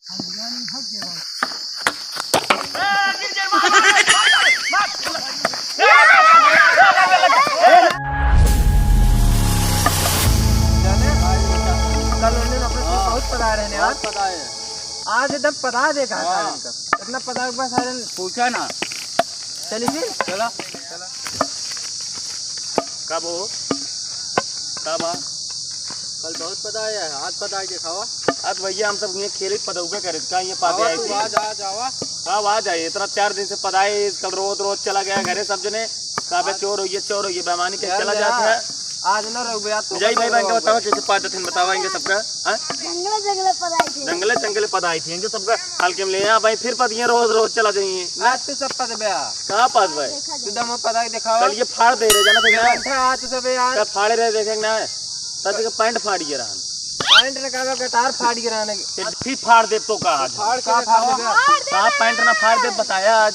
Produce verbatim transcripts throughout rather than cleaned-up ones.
कल उन्होंने अपने से बहुत पदा रहे हैं यार। बहुत पदा है। आज एकदम पदा देखा है हाँ। सारन का। इतना पदा एक बार सारन पूछा ना। चलिए फिर। चला। चला। कब हो? कब आ? कल बहुत पदा आया है, आज पदा आके खावा। आज भैया हम सब ये खेले पदौबे करे, का ये पादे आवा आए तू, थे? आज, आज आवा। कब आ जाए? इतना चार दिन से पदाए, कल रोज रोज चला गया घरे सब जने। काबे आज चोर होइए, चोर होइए, बेमानी के यार चला मेरा जाता है। आज ना रघुबे, आज तो जाई भाई, बहन के बतावा कैसे पाद देथिन, बतावा इनके सबका, हाँ? जंगले जंगले पदाई थे। जंगले जंगले पदाई थे, इनके सबका हल्के में ले आ भाई, फिर पद ये रोज रोज चला जाइए। आज तू सब पद बे आ। कहाँ पास भाई? देखा तू जाए। दम पदाई दिखावा। कल ये फाड़ दे रहे, जाना तो क्या? बैठा आ तू सब यार। कल फाड़े रहे, देखे ना, सच के पैंट फाड़ गया रहन। पैंट ने कहा गटार फाड़ गया रहन। फिर फाड़ दे तो कहा आज? फाड़ के का फाड़ दिखावा। देबे? कहाँ पैंट ना फाड़ दे, बताया आज।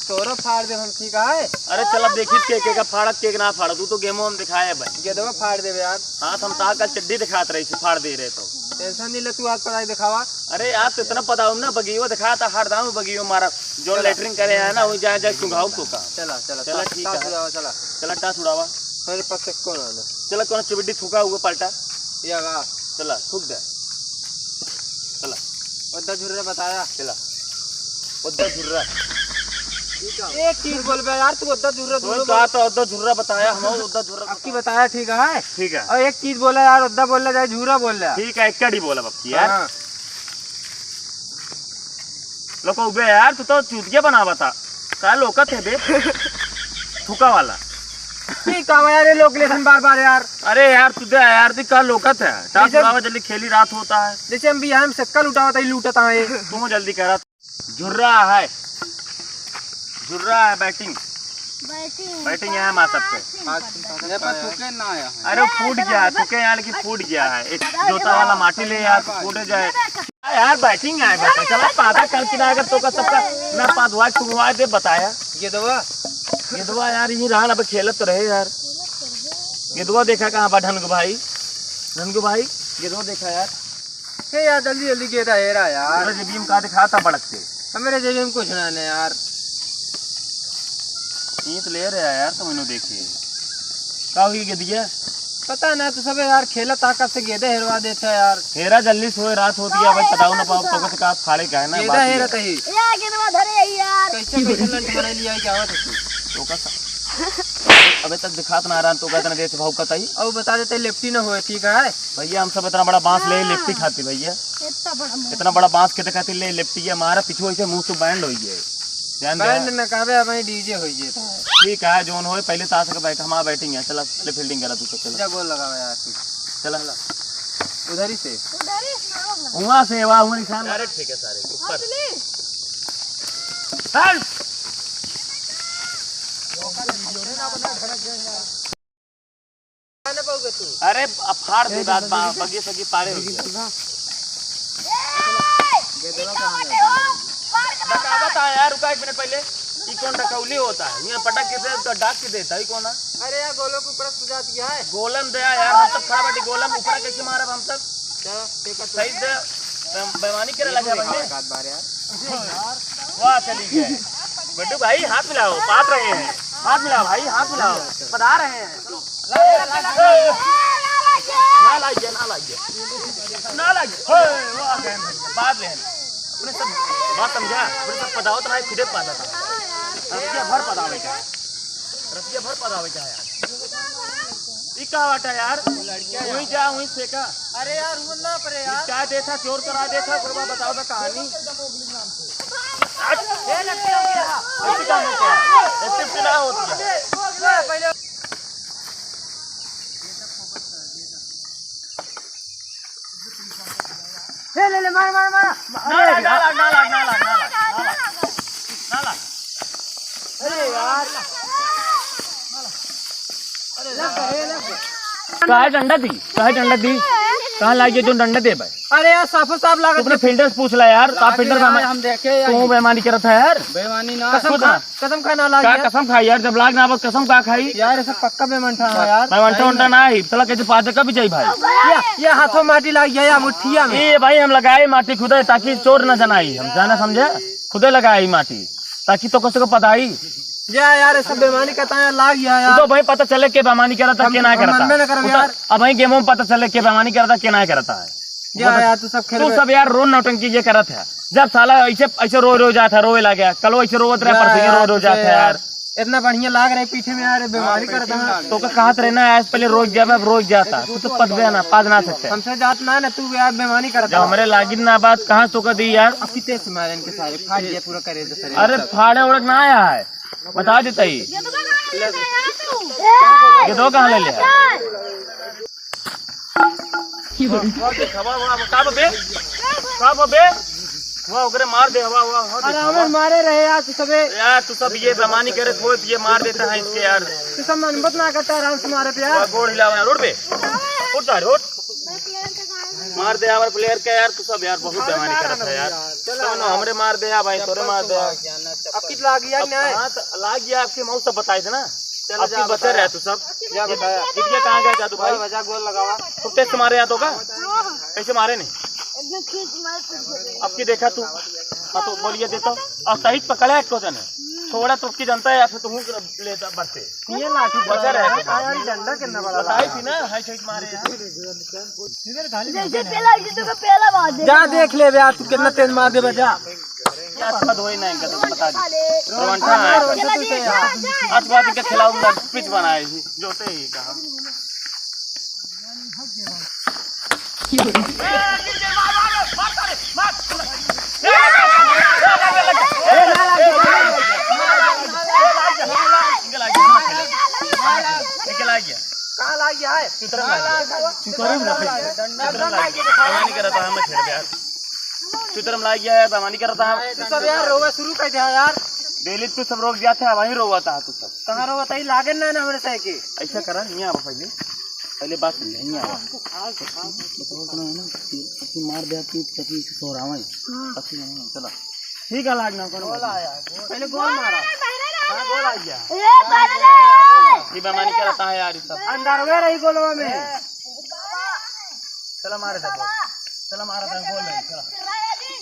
तोरो फाड़ दे हम, ठीक है? अरे चल, अब देखी के, के का फाड़त, के के ना फाड़त, तू तो गेमो हम दिखाए भाई। गेदवा फाड़ देबे यार। हाँ, तो हम ता कल चड्डी दिखात रही थी, फाड़ दे रहे तो। टेंशन नहीं ले, तू आज पदाई दिखावा। अरे यार, तो इतना पदाऊ ना, बगियो दिखाता, हर दाम बगियो मारा, जो चला। लेटरिन करे है ना, वही जाए, जाए सुंघाऊ तो का। चला, चला, चला, टा-, ठीक टास है। उड़ावा, चला। चला, टास उड़ावा। मेरे पास से कौन आना? चला, कौन चुबिड्डी थूका हुआ पलटा? या गा। चला, थूक दे। चला। ओद्दा झुर्रा बताया। चला। ओद्दा झुर्रा। एक चीज बोल बे यार, तू ओद्दा झुर्रा तू झुर्रा का बोल। तो ओद्दा झुर्रा बताया, हम ओद्दा झुर्रा अब की बताया। बताया, ठीक है? ठीक है। और एक चीज बोला यार, ओद्दा बोल ले, चाहे झूरा बोल ले। ठीक है, एक कड़ी बोला बप्पी यार। हाँ। लोको उबे यार, तू तो चूतिया बनावा था। का लोकत है बे? थूका वाला। ठीक है यार, ये लोग लेसन बार बार यार। अरे यार, तू दे यार, तू का लोकत है? टास जैसे उड़ावा, जल्दी खेली, रात होता है। जैसे हम बिहान में सक्का लुटावत है, लूटत आए। तू जल्दी करा। झुर्रा है, झुर्रा है, बैटिंग। बैटिंग। बैटिंग है माँ सबके। बैटिंग। आज ये पर थूके ना आया है। अरे फूट गया है, थूके यार कि फूट गया है। एक जोता वाला माटी ले यार, तो फूटे जाए। आ यार, बैटिंग आए बेटा, चला पादा कल की ना, अगर तो का सबका ना पादवा टुंगवा दे बताया। गेदवा। गेदवा यार, यही रहन अब खेलत तो रहे यार। गेदवा देखा कहाँ बा ढनगु भाई? ढनगु भाई, गेदवा देखा यार। हे यार, जल्दी जल्दी गेदा हेरा यार। अरे जेबी में का दिखा था बड़क से? हमरे जेबी में कुछ ना ने यार। ईंट ले रहे यार, तुम इन्हों देखिए। का हुई गेदिया? पता ना, तू सब यार खेला ताकत से गेदे हेरवा देता यार। हेरा जल्दी सोए, रात होती है, भाई पताऊ ना पाओ, तो का फाड़े का है ना, गेदा बात ये हेरा है। तही। या गेदवा धरे यही यार। कैसे कैसे लंठ मारे लिया, क्या हुआ था तू? तो का सा-, अबे तक दिखात ना रहा, तो का इतना देर से भाव का तही। अब बता देते लेफ्टी ना होए, ठीक है? भैया, हम सब इतना बड़ा बांस ले, हाँ। लेफ्टी खाती भैया। इतना बड़ा बांस। इतना बड़ा बांस के दिखाती ले, लेफ्टी के मारा, पीछू ऐसे मुंह से बैंड होई गए। ध्यान दे। बैंड न कहबे, अब डीजे होई गए। ठीक है, जोन होए, पहले ताश के बैठ, हमारा बैटिंग है, चला, पहले फील्डिंग करा तू तो, चला। जा गोल लगावा यार तू। चला। उधर ही से। उधर ही से मारो ना। वहाँ से, वहाँ, वहाँ निशान। अरे ठीक है, सारे, ऊपर। असली। चल। अरे, अब फाड़ दे, बात बा-, बगिए सगी पारे हो गया। बता, बता यार, रुका एक मिनट पहले। ई कौन डकौली होता है? ये पटक के दे, तो डाक के देता है, ई कौन है? अरे यार, गोलों के ऊपर से जाती है। गोलन दे यार, हम सब खड़ा बाटी, गोलन ऊपर कैसे मारब हम सब? चलो, ठीक है, सही से, बे-, बेमानी करे लगे भाई। एक आध बार यार। वाह, चली गए। बड्डू भाई, हाथ मिलाओ, पात रहे हैं। हाथ मिलाओ भाई, हाथ मिलाओ, पधा रहे हैं। ना लाइए, ना लाइए, ना लाइए। हे, वाह, बहन, बात बहन। अपने सब बात समझा, अपने सब पधावत रहा है, खुदे पादा था। रतिया भर पधावे का है। रतिया भर पधावे का है यार। ई का बात है यार? वहीं जा, वहीं फेंका। अरे यार, वो ना पड़े यार। क्या देता, चोर करा देता, ओकर बाद बताओ तो कहानी। हट। ये लड़के हो गया। ऐसे काम होता है। ऐसे पिला होती है। पहले ले, ले, मार, मार, मार। ना लाग, ना लाग, ना लाग, ना लाग, ना लाग, ना लाग। ना लाग। अरे यार। लग गए, लग गए। काहे डंडा दी? काहे डंडा दी? कहाँ लाग गया जो डंडा देबे? अरे यार, साफो साफ लागत तू अपने है। फील्डर से पूछ ला यार, का लाग फील्डर यार, सामान? हम देखे तू यार। बेईमानी करत है यार। बेईमानी ना। कसम बोल खा, ना। कसम खा ना लाग का यार। कसम खा यार, जब लाग ना आवत कसम का खाई? यार, ये सब पक्का बेमंठा है यार। बेमंठा उंठा ना ही, चला कैसे पाते कब जाई भाई? ये, ये हाथों माटी लाग गया या मुठिया में। ए भाई, हम लगाए माटी खुदे ताकि चोर ना जनाई, हम जाना समझे, खुदे लगाए माटी ताकि तो कसो को पता ही। जा यार, ये सब बेईमानी करता है, लाग गया तू यार। तो भाई पता चले के बेईमानी करता, हम, के ना हम करता। मनबे ना करब तू तो यार। अब भाई गेमों में पता चले के बेईमानी करता, के ना करता है। जा वो तो यार, तू सब तू खेलबे। सब यार रोज नौटंकी ये करत है। जब साला ऐसे, ऐसे रो, रो जात है, रोवे लागे। कलो ऐसे रोवत रहे, जा परसों ये यार, रो, रो जात तुझे है यार। यार। इतना बढ़िया लाग रहे पीछे में यार, बेईमानी करता है। तो का कहत रहे ना, आज पहले रोज जाबे, अब रोज जाता। तू तो पदबे ना, पाद ना सकते। हमसे जात ना, ना तू यार बेईमानी करता जब है। हमरे लागिन ना बात, कहाँ से तो का दी यार? अब कितने से मारे इनके सारे, फाड़ दिया पूरा करे दे सारे। अरे फाड़े उड़क ना आया है, बता देता ही। ये तो कहाँ ले ले आया तू? ये तो कहाँ ले ले आया? वाह, वाह, देख, वाह, वाह, का बे? का बे? वाह, ओकरे मार दे, वाह, वाह, वाह, देख, अरे, हमें वाह। मारे रहे यार, तू सबे। यार, तू सब ये बेईमानी करे, कोई ये मार देता है इसके यार। तू सब मनबत ना करता आराम से मारे पे यार। वाह, गोड़ हिलावा ना, रोड पे। उठ जा, उठ। मार दे हमारे प्लेयर के यार, तू सब यार, बहुत बेईमानी करत है यार। चलो ना, हमरे मार दे, हाँ भाई, तोरे मार दे। अब कित लाग गया अब नहीं? हाँ, तो लाग गया, आपके मौत सब बताए थे ना। चलो, अब जा कित बचे बताया। रहे तू सब? जा बताया। जीत गया, कहाँ गया जादू भाई? बजा गोल लगावा। खूब तेज से मारे या तो का? हाँ। कैसे मारे नहीं? एकदम खींच मार के दे। अब की देखा तू? हाँ तो बोलिए देता हूँ। और सही पकड़ा है को जने। थोड़ा तो की जनता है या फिर तुम लेता बरते। ये लाठी बचा रहे। यार डंडा कितना बड़ा बताई थी ना, हाई छाई मारे यार। जैसे पहला जीतो का पहला बात दे। जा देख ले बे, तू कितना तेज मार दे बे, जा। क्या पद होई ना इनका तो बता दे। रोमांचा है। चला जी, जा, जा, आज बात जा, इनका चला, खिलाऊंगा, चला। पिच बनाए ही, जोते ही कहा। कहाँ लाग गया है? चुतरम लाग गया। चुतरम लाग गया। चुतरम लाग गया। बेईमानी करता है, हमें छेड़ दे यार। चुतरम लाग गया है, बेईमानी करता है। तू सब यार रोवा शुरू कर दिया यार। डेली तू सब रोक दिया था, वहीं रोवा था तू सब। कहाँ रोवा था? ये लागे ना, ना हमरे सही के। ऐसा करा, यहाँ आओ पहले। पहले बात सुन ले, यहाँ आओ। बताओ तो ना, ना, कि, कि मार दे, कि, कि, कि सो रहा है। हाँ। अच्छी नहीं है, चला। ठीक है, लाग ना, कौन गोल बात नहीं। आया, गोल। पहले गोल मारा। हाँ, गोल आ गया। ए, बाहर रे। ये बेईमानी करता है यार, ये सब। अंदर में रही गोलवा में। चला, मारे दे गोल। चला, मारा दे गोल नहीं, चला।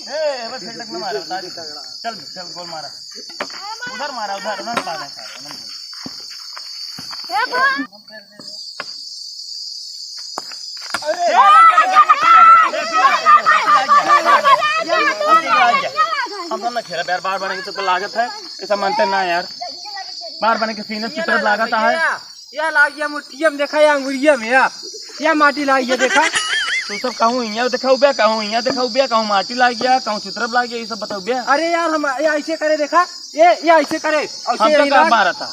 ए, ए, बस हेडक में मारा, उतार दे। चल, चल, गोल मारा। उधर मारा, उधर, उधर मारा, उधर। हम सब ना खेला यार, बार बार के तो लागत है, ऐसा मानते ना यार, बार बार के सीने की तरफ लागत है। या लाग गया मुठिया में, देखा या अंगुरिया में, या, या माटी लाग गया, देखा। तू सब कहूँ इहाँ देखा उब्या, कहूँ इहाँ देखा उब्या, कहूँ माटी लाग गया, कहूँ चित्रप लाग गया, ये सब बताओ उब्या। अरे यार, हम ये ऐसे करे, देखा, ये, ये ऐसे करे, ऐसे हम तो यही का लाग। मारा था।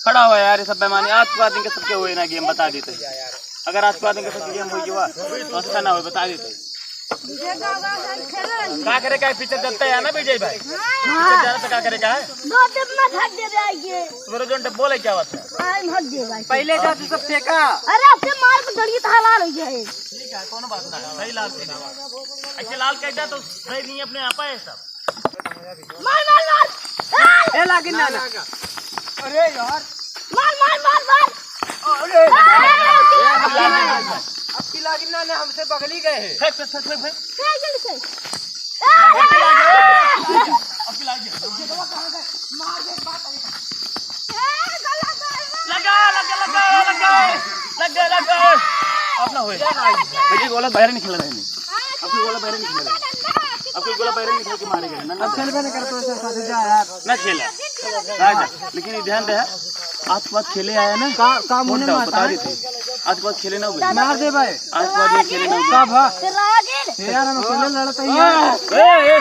खड़ा हुआ यार, ये सब बेईमानी। आज के बाद इनके सबके हुए ना गेम, बता देते हैं। अगर आज के बाद इनके सबके गेम हुई हुआ, तो अच्छा ना हो, बता देते हैं। का करे का है, पीछे चलते हैं ना विजय भाई? हाँ। पीछे जाना तो का करे का है? दो टिप में भाग दे रहा है ये। तुम्हारे जो बोले क्या बात है? हाँ, भाग दे भाई। पहले जा तू सब फेंका। अरे, अपने मार को डरिए तो हलाल हो गया है। ठीक है, कोनो बात ना, सही लाल के। ऐसे लाल कह दिया तो सही नहीं अपने आप है सब। मार, मार, मार। ए, लागिन ना, ना। अरे यार। मार, मार, मार, मार। अरे। आ, अरे, अरे, अरे। अब की लागिन ना, ना, हमसे बगली गए हैं। फेंक, फेंक, फेंक, फेंक, फेंक। फेंक जल्दी से। आ, अरे। अब की लागिन। लगा, लगा, लगा, लगा। लगा, लगा। अब ना होए। बेटी, गोला बाहर निकल रहे हैं। अब कोई गोला बाहर निकल रहे हैं। अब कोई गोला बाहर निकल के मारे गए ना, ना। अब खेलबे नहीं करते, ऐसे साथ जा यार। ना खेला। ना जा। लेकिन ये ध्यान दे, आज के बाद खेले आया ना। का, का मुंह वोट डाल, मारता बता है? देते। आज के बाद खेले ना हुए। मार दे भाई। आज के बाद ये खेले ना हुए। का भा? ये यार, हम अकेले लड़ते ही हैं। ए, ए।